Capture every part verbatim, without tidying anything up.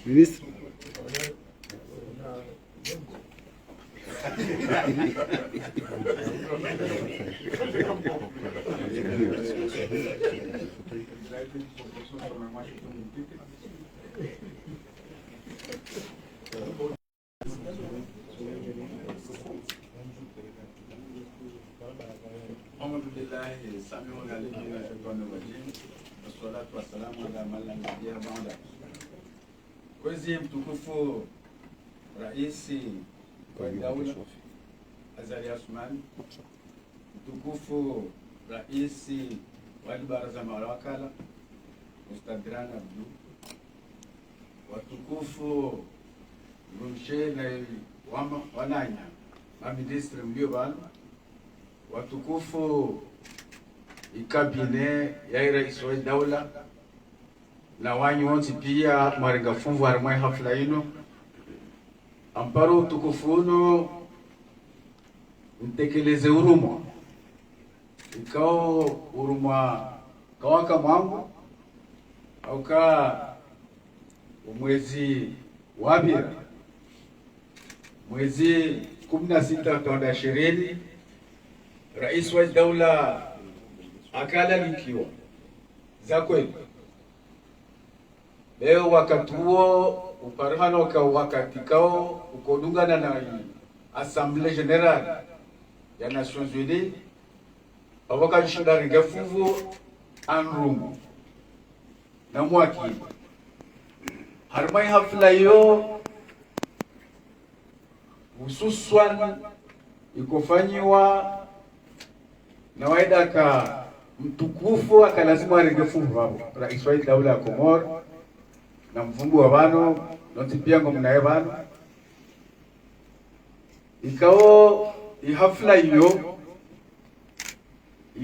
Ministre. أعوذ بالله السميع العليم من الشيطان الرجيم. والصلاة والسلام على من لا نبي بعده. Kwezi mtukufu Raisi wa Daula Azali Assoumani, mtukufu Raisi wa Baraza Mawakala, Ustadh Rana Abdou, watukufu mdrumshe na wama-, wananya, maministri mlio pvanu, watukufu ikabine ya Raisi wa Daula, na wanyu wontsi pia mwarenga funvu harimwa ye hafla inu. Amparo utukufu unu ntekeleze urumwa. Ikao urumwa kawaka mwangu, hauka omwezi wapvira, mwezi kumi na sita, tonda ishirini, Raisi wa Daula akalalikiwa. Za kweli. Leo wakati uwo, uparihana uka wakati kao, ukodungana na Assemblée Générale ya Nations Unies, apvo kanishinda renge funvu anrumu na mwakili. Harimwa ye hafla iyo, hususwani ikofanyiwa na waida ka mtukufu aka lazimu arenge funvu pvapvo, Raisi wa Daula ya Komori, na mvumbu wa pvanu, nontsi pia ngo mnaye pvanu. Ikao ye hafla iyo,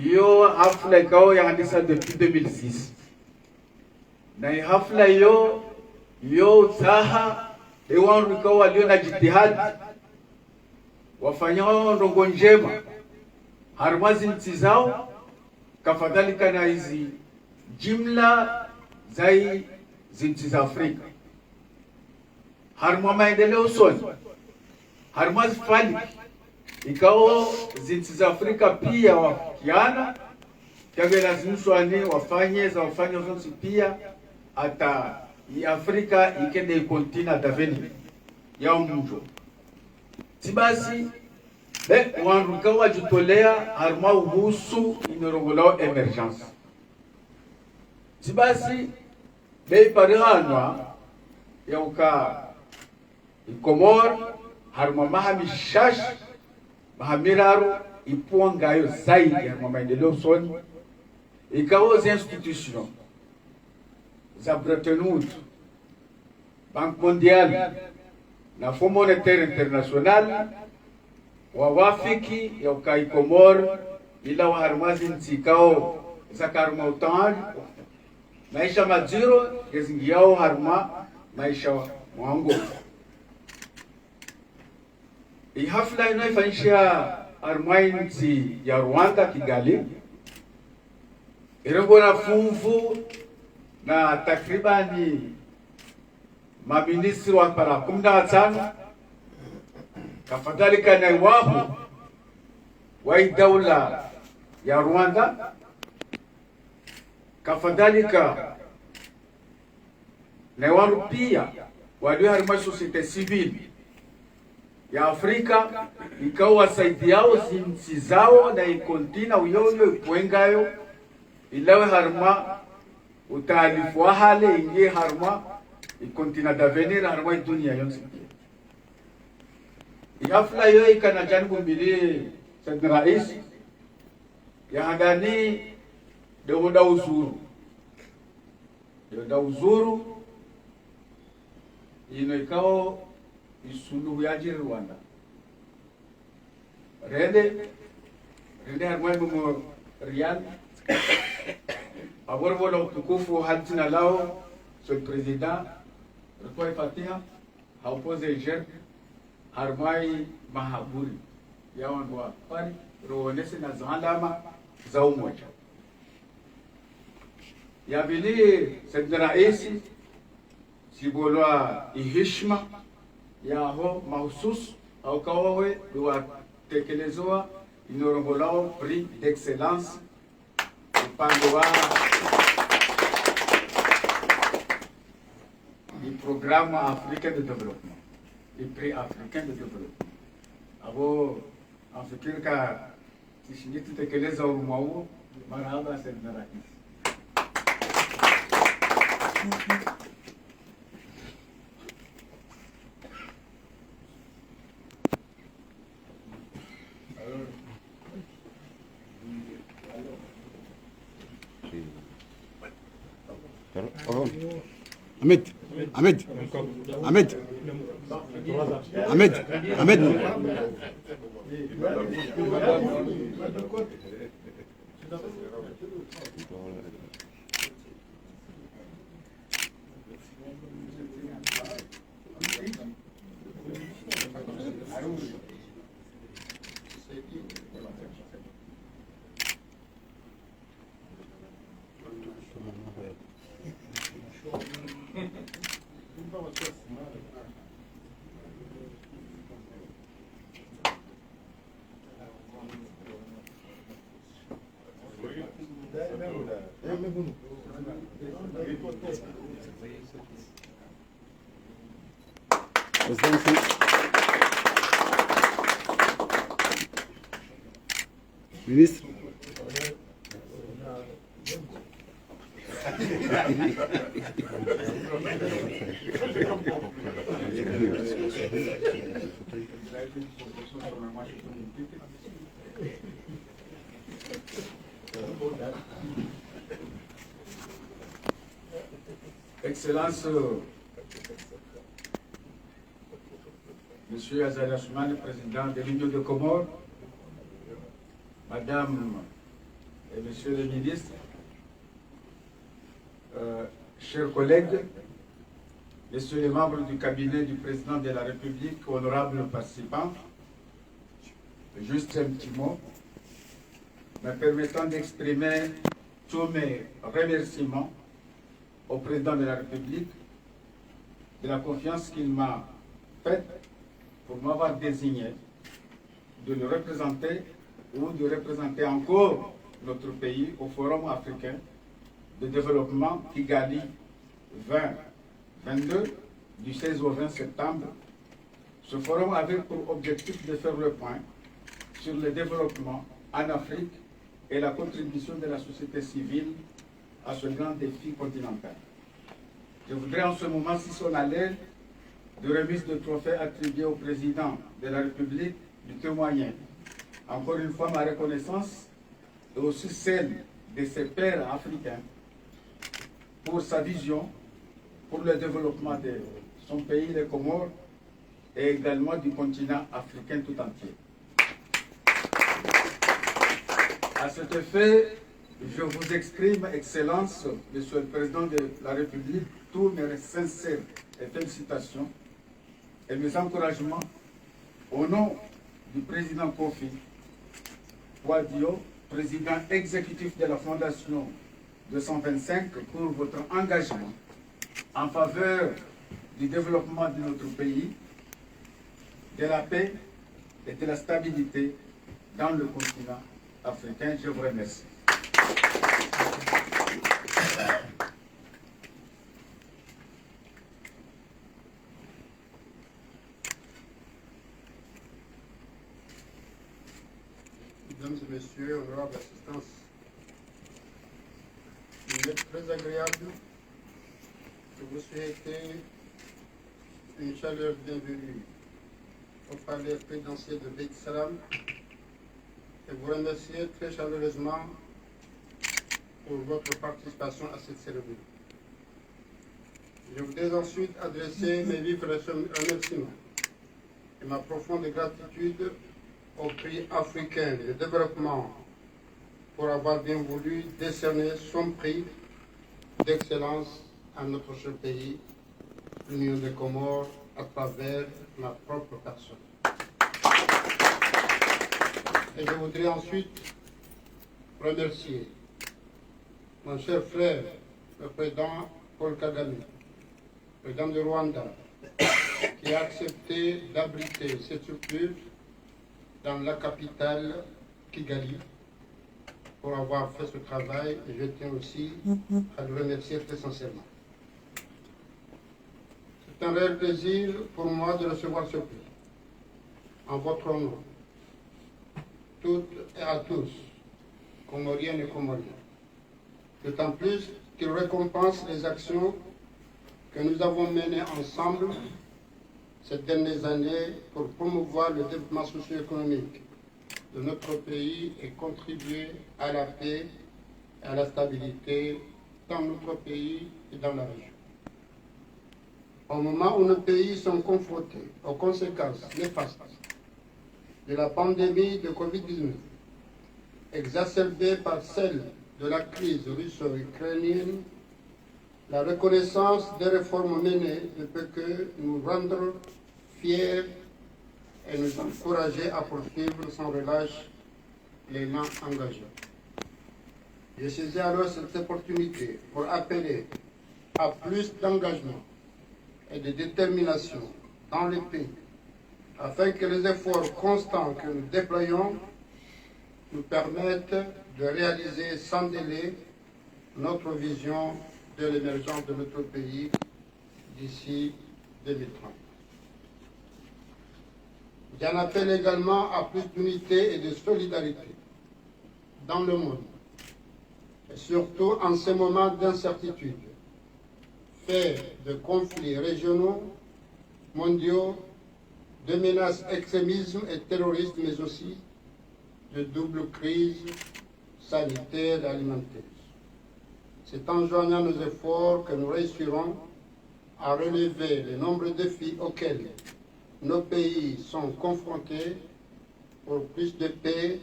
iyo hafla ikao yahandisa depuis deux mille six. Na ye hafla iyo, iyo utsaha, ye wandru ikao walio na jitihadi, wafanyao ndrongo ndjema, harimwa zintsi zao, kafadhalika na izi jimla za i zintsi za Afrika. Harimwa maendeleo usoni, harimwa zifaliki, ikao zintsi za Afrika pia wafikiana, kavelazimu usoni wafanye za wafanya zontsi pia, hata i Afrika ike nde continent d'avenir ya umundjo. Tsi basi, be, wandru ikao wajitolea harimwa uhusu inu irongolwao émergence. Tsi basi, be iparihanwa ya uka i Komori, harimwa maha mishashi, maha miraru, ipvua ngayo zaidi harimwa maendeleo usoni, ikao ze institutions za Bretton Woods, Banque Mondiale na Fonds Monétaire International wawafiki ya uka i Komori ilawe harimwa zintsi ikao zaka harimwa utaali, maesha madziro, ngezingiao harimwa maesha mwangu. I hafla inu ifanyishiha harimwa intsi ya Rwanda, Kigali. Irengwa na funvu na takribani maministri wapara kumi na watsanu, kafadhalika na iwahuu wa idaula ya Rwanda, kafadhalika na wandru pia walio harimwa société civile ya Afrika, ikao wasaidiao zintsi zao na i continent uyo uyo ipvue ngayo, ilawe harimwa utaalifu wa hale, ingie harimwa i continent d'avenir, harimwa i dunia yontsi pia. I hafla iyo ikana janibu mbili, Said Raisi, ya handani nde wonda uzuru. Nde wonda uzuru, inu ikao i suluhu yajiri Rwanda. Rende, rende harimwa i Mémorial, apvo ripvola utukufu ha dzina lao, Monsieur le Président, ritowa i fatiha, ha upoze i gerbe, harumwa yi mahaburi ya wandru wa Paris, riwonese na zalama za umoja. Ya pvili, Said Raisi, sibolwa yi hishima yaho mahususu, hauka wawe ndo watekelezo wa inu rongolwao prix d'excellence, upande wa yi programme africain de développement, yi prix africain de développement. Apvo, nafikiri ka tsi shindji tsitekeleza urumwa uwo, marahaba Said Raisi. Ahmed, Ahmed, Ahmed, Ahmed, Ahmed. Président, Ministre. Excellence, Monsieur Azali Assoumani, président de l'Union des Comores, Madame et Messieurs les ministres, euh, chers collègues, Messieurs les membres du cabinet du président de la République, honorables participants, juste un petit mot me permettant d'exprimer tous mes remerciements au président de la République de la confiance qu'il m'a faite pour m'avoir désigné de le représenter ou de représenter encore notre pays au Forum africain de développement Kigali vingt vingt-deux, du seize au vingt septembre. Ce forum avait pour objectif de faire le point sur le développement en Afrique et la contribution de la société civile à ce grand défi continental. Je voudrais en ce moment, si solennel de remise de trophée attribué au président de la République, lui témoigner encore une fois ma reconnaissance et aussi celle de ses pairs africains pour sa vision pour le développement de son pays, les Comores, et également du continent africain tout entier. À cet effet, je vous exprime, Excellence, Monsieur le Président de la République, tous mes sincères félicitations et mes encouragements au nom du président Kofi Boidio, président exécutif de la Fondation deux cent vingt-cinq, pour votre engagement en faveur du développement de notre pays, de la paix et de la stabilité dans le continent africain. Je vous remercie. Mesdames et Messieurs, honorables assistants, il m'est très agréable de vous souhaiter une chaleureuse bienvenue au palais présidentiel de Beit Salam et vous remercier très chaleureusement pour votre participation à cette cérémonie. Je voudrais ensuite adresser mes vifs remerciements et ma profonde gratitude au prix africain de développement pour avoir bien voulu décerner son prix d'excellence à notre cher pays, l'Union des Comores, à travers ma propre personne. Et je voudrais ensuite remercier mon cher frère, le président Paul Kagame, président du Rwanda, qui a accepté d'abriter cette structure dans la capitale Kigali pour avoir fait ce travail. Et je tiens aussi à le remercier très sincèrement. C'est un réel plaisir pour moi de recevoir ce prix en votre nom, toutes et à tous, Comoriennes et Comoriens. D'autant plus qu'il récompense les actions que nous avons menées ensemble ces dernières années pour promouvoir le développement socio-économique de notre pays et contribuer à la paix et à la stabilité dans notre pays et dans la région. Au moment où nos pays sont confrontés aux conséquences néfastes de la pandémie de covid dix-neuf, exacerbée par celle de la crise russo-ukrainienne, la reconnaissance des réformes menées ne peut que nous rendre fiers et nous encourager à poursuivre sans relâche l'élan engagé. Je saisis alors cette opportunité pour appeler à plus d'engagement et de détermination dans le pays, afin que les efforts constants que nous déployons nous permettent de réaliser sans délai notre vision de l'émergence de notre pays d'ici deux mille trente. J'en appelle également à plus d'unité et de solidarité dans le monde, et surtout en ces moments d'incertitude, faits de conflits régionaux, mondiaux, de menaces extrémisme et terrorisme, mais aussi de double crise sanitaire et alimentaire. C'est en joignant nos efforts que nous réussirons à relever les nombreux défis auxquels nos pays sont confrontés pour plus de paix,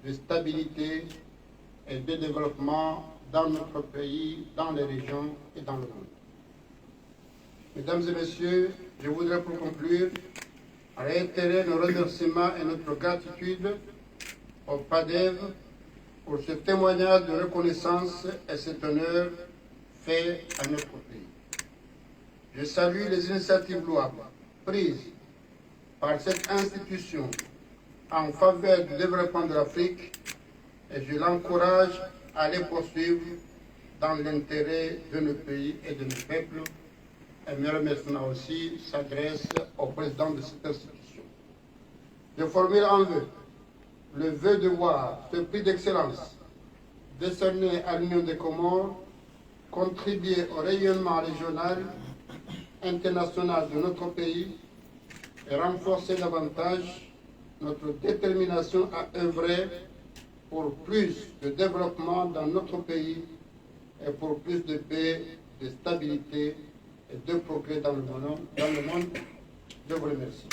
de stabilité et de développement dans notre pays, dans les régions et dans le monde. Mesdames et messieurs, je voudrais pour conclure réitérer nos remerciements et notre gratitude au PADEV pour ce témoignage de reconnaissance et cet honneur fait à notre pays. Je salue les initiatives louables prises par cette institution en faveur du développement de l'Afrique et je l'encourage à les poursuivre dans l'intérêt de nos pays et de nos peuples. Et mes remerciements aussi s'adressent au président de cette institution. Je formule un vœu, le vœu de voir ce prix d'excellence décerné à l'Union des Comores contribuer au rayonnement régional, international de notre pays et renforcer davantage notre détermination à œuvrer pour plus de développement dans notre pays et pour plus de paix, de stabilité et de progrès dans le monde. Dans le monde. Je vous remercie.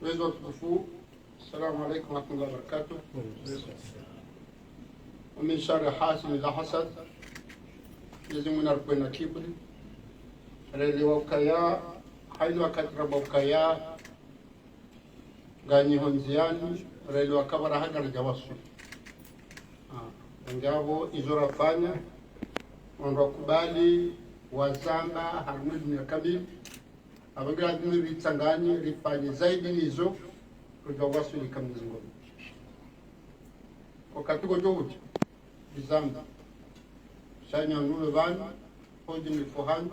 Wezi watukufu, assalamu alaikum warahmatullahi wabarakatuh. Wa min sharri hasidin idha hasad. Mwenyezi Mungu naripvwe na kibri. Relewa ukaya, hayina wakati ramba ukaya nganyi ho ndziani, relewa kabla hata ridja waswili. Ah, ngapvo izo rafanya, wandru wakubali, wazamba, harumwa dunia kamili. Apvo ngilazimu ritsanganye, rifanye zaidi nizo, rudja waswili kamili zingoni. Wakati kodjo udja, rizamba. Sha nyi nyi pvanu, hodji mlifu hanyu,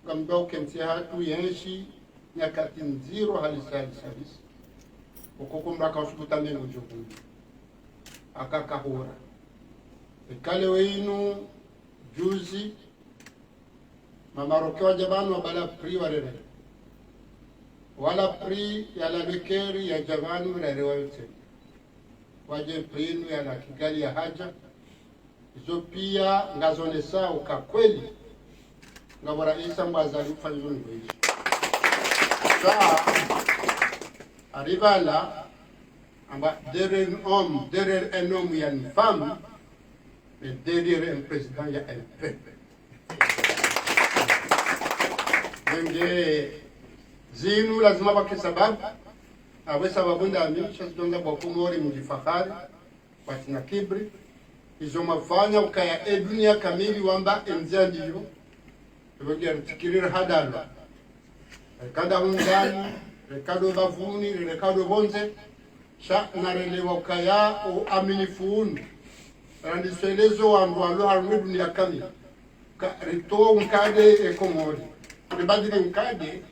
ngamdjuao ukentsi hatru yenshi nyakati ndziro halisi, halisi, halisi. Ukoko mraka usukuta mengo djokuni. Aka kahura. Eka leo inu, juzi, Marocains wadja pvanu wabala prix warere. Wala prix ya la Luxor yadja pvanu rere wa yote. Wadje prix inu ya la Kigali yahadja. Izo pia ngazonesao uka kweli ngapvo raisi amba Azali ufanya izo nizo. Sa, aripvala, amba derrière un homme, derrière un homme, il y a une femme, mais derrière un président, il y a un peuple. Nge, zinu lazima pvwake sababu, Apvo sababu ndami, sha tsi ndrongoo za bo Komori mdjifahari, watsina kibri. Izo mwafanya ukaya e dunia kamili wamba e ndzia ndiyo. Ipvo nge ritikirira hadalwa. Reka ndo hundani, reka ndo bapvuni, reka ndo pvondze. Sha narelewa ukaya o uaminifu unu. Randiswelezo wandru walo harumwa e dunia kamili. Ka, ritowe unkade e Komori. Ribadili unkade.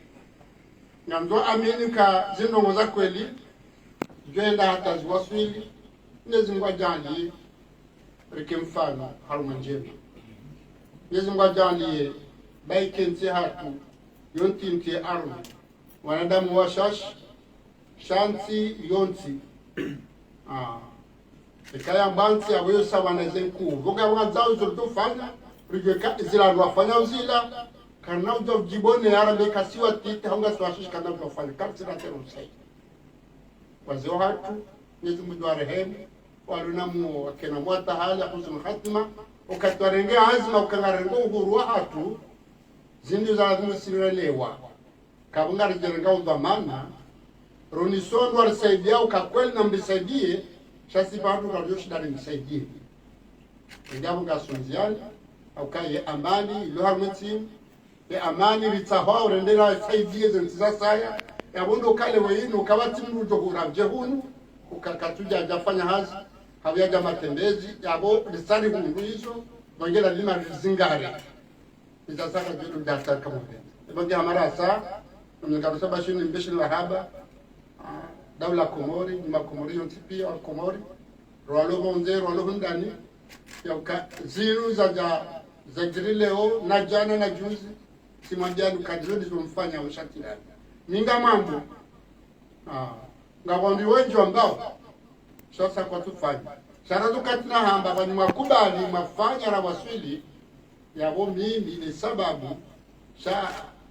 Ngamdjo amini ka zindrongoo za kweli, djwenda hata ziwaswili, Mwenyezi Mungu adjaanliye, rike mfano, harumwa ndjema. Mwenyezi Mungu adjaanliye, baike ntsi hatru, yo ntiti ye ardhwi. Wanadamu washashi, sha ntsi yo ntsi. Ah. Ikaya mbantsi apvo yo sawa na ze nkuu. Pvo nga wadzao izo ritsofanya, ridjuwe ka zila ndo wafanya uzila, kana udja udjibone ya Rabbi ka si watiti, hau nga si washishi kana udja ufanya, ka si na tena usai. Wazee wahatru, Mwenyezi Mungu adjo warehemu, walo na mwo, wakena mwo tahala, husnul khatima, wakati warenge azma, uka ngarengo uhuru wahatru, zindru za lazimu sirelewa. Kapvo ngaridjerenga udhwamana, ronisondwa risaidia uka kweli na mrisaidiye, sha si pvatsu karidjo shinda rimsaidiye. Ndjapvo ngasundziani, uka ye amani, ilo harumwa e ntsi, ye amani ritsahao urendera saidiye ze ntsi za saya, yapvo ndo kale we inu, kapvatsi mdru udjo hura dje hunu, uka katsudja djafanya hazi, hau yadja matembezi, yapvo risari hundru izo, mangela lima rizingare. Iza saka djulu djata kamwe. Ipvo nge hamara sa, mngarusa bashini mbeshini lahaba, ah, daula Komori, ni ma Komori yontsi pia wa Komori, rwalo pvondze, rwalo hundani, ya uka zinu zadja, zadjiri leo, na djana, na djuzi, si mwambiani uka ndizo ndizo mfanya ushatirani. Ninga mambo, ah, nga wandru wendji wambao, sha sa kwatsufanya. Sha ra zo katsina hamba, pvanu mwakubali, mwafanya ra waswili, yapvo mimi ne sababu, sha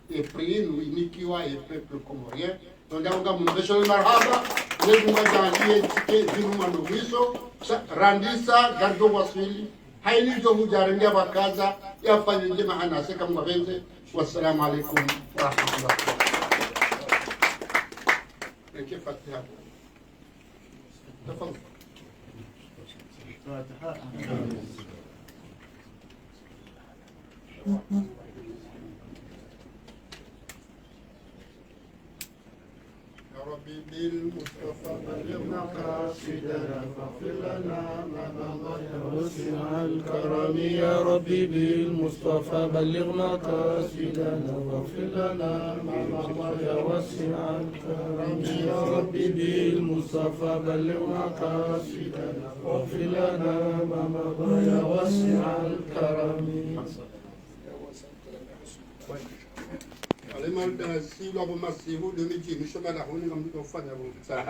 e prix inu inikiwa e peuple comorien. Donc, ndao nga mnubesho le marahaba, Mwenyezi Mungu adjaanliye tsike zinu mwandukiso, sha randisa, gardons waswili, haini djo hudja renge pvakaza, yafanye ndjema hanase kamwe pvendze. Wassalamu alaikum warahmatullahi wabarakatuh. Reke Fatiha. تفضل. يا ربي بالمصطفى بلغ مقاصدنا، فاغفر لنا ما مضى يا واسع الكرم. يا ربي بالمصطفى بلغ مقاصدنا، فاغفر لنا ما مضى يا واسع الكرم. يا ربي بالمصطفى بلغ مقاصدنا، فاغفر لنا ما مضى يا واسع الكرم. Allez, mal dans le silo, bon, ma si vous, le midi, nous sommes à la réunion, nous faisons le